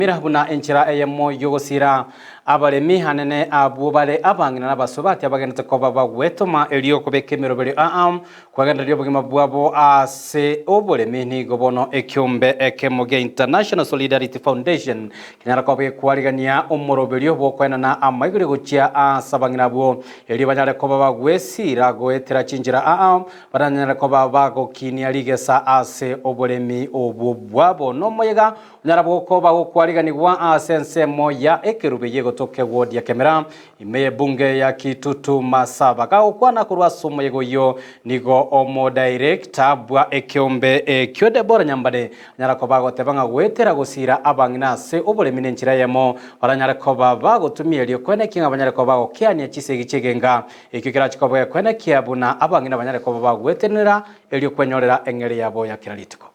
Mira buna enchera eyemo y'ogosiira abaremi anene abwo bare abang'ina na abasubati abagenderete koba bagwetoma erio kobeka emeroberio aa kwegendereria obogima bwabo ase oboremi nigo bono ekiombe ekemo gia International Solidarity Foundation kenyara koba gekwarigania omoroberio bw'okoenana amaigori gochia ase abang'ina abwo erio banyare koba bagwesiira goetera chinchera aa baranyare koba bagokinia rigesa ase oboremi obwo bwabo nomoyega Onyara gokoba gokwariganigwa ase ensemo ya ekerubi y'egotoka ewodi ya Kemera, ime y'ebunge ya Kitutu Masaba. Gagokwana korwa ase omoyega oyio, nigo omodirector bwa ekeombe ekio Deborah Nyambane anyara koba agoteba ng'a goetera gosiira abang'ina ase oboremi nenchera eyemo baranyare koba bagotumia erio koenekia ng'a banyare koba bagokeania chisegi chi'egenga ekio kerache koba gekoenekia buna abang'ina banyare koba bagwetenenera erio kwenyorera eng'eria yabo ya kera rituko.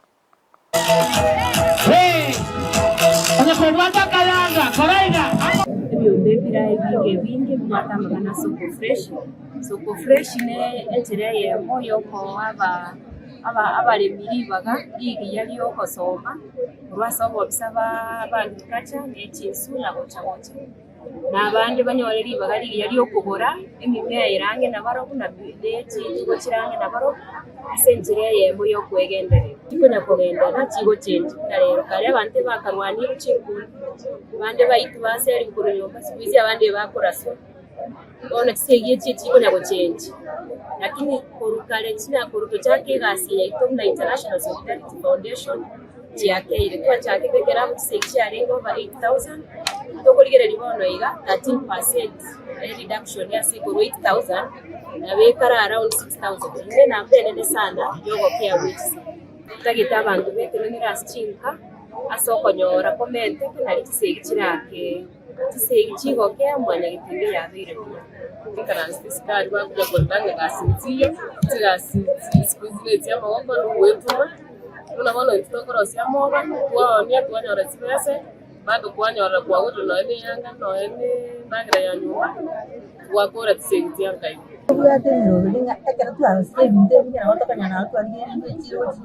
Ebiombe ebire ebinge ebinge bibwate amang'ana a Soko Fresh. Soko Fresh ne enchera eyemo yokoa aba aba abaremi ribaga rigiya riogosoma korwa ase obobisa ba agriculture ne chinsu na gocha gocha. Na abande banyore ribaga rigiya ri'okogora emimea ere ang'e nabarobwo, na ne chitugo chire ang'e nabarobwo, ase enchera eyemo y'okwegendereria. Chikonya kogenderera chigochenchia, buna rero kare abanto ebakarwanire chinkundi, abande baitwa baserigwa korwa nyomba, siku hizi abande ebakoraswa, bono chisegi echi echikonya gochenchia. Lakini korwa kare china korwa tochake egasi yaito buna International Solidarity Foundation, chiakeire. Twachakete ekero abwo chisegi chiarenge over 8000, tokorigereria bono iga 13% reduction ase korwa 8000 nabo ekare around 6000. Eyio nenamba enene sana yogokea gwe chisegi. Totagete abanto betenenere ase chinka ase okonyora komenteke nari chisegi chirakee. Chisegi chigokea mwanyagetinga yabeire buya. Inkaranse sukari bakonya korora ng'a egasi nchiyo, chigasi siku hizi ne chia amagoko na ogwetuma. Buna bono intwe tokorosia amoba, twaonia twanyora chibese, bado kwanyora kwagorire nonya na eyanga nonya na endagera ya nyomba, gwakora chisegi chia nka igo. Tobwate emeroberi ng'a ekero twarosire ebinto ebi nabo tokonyara nabo twarigereire echiro gochia.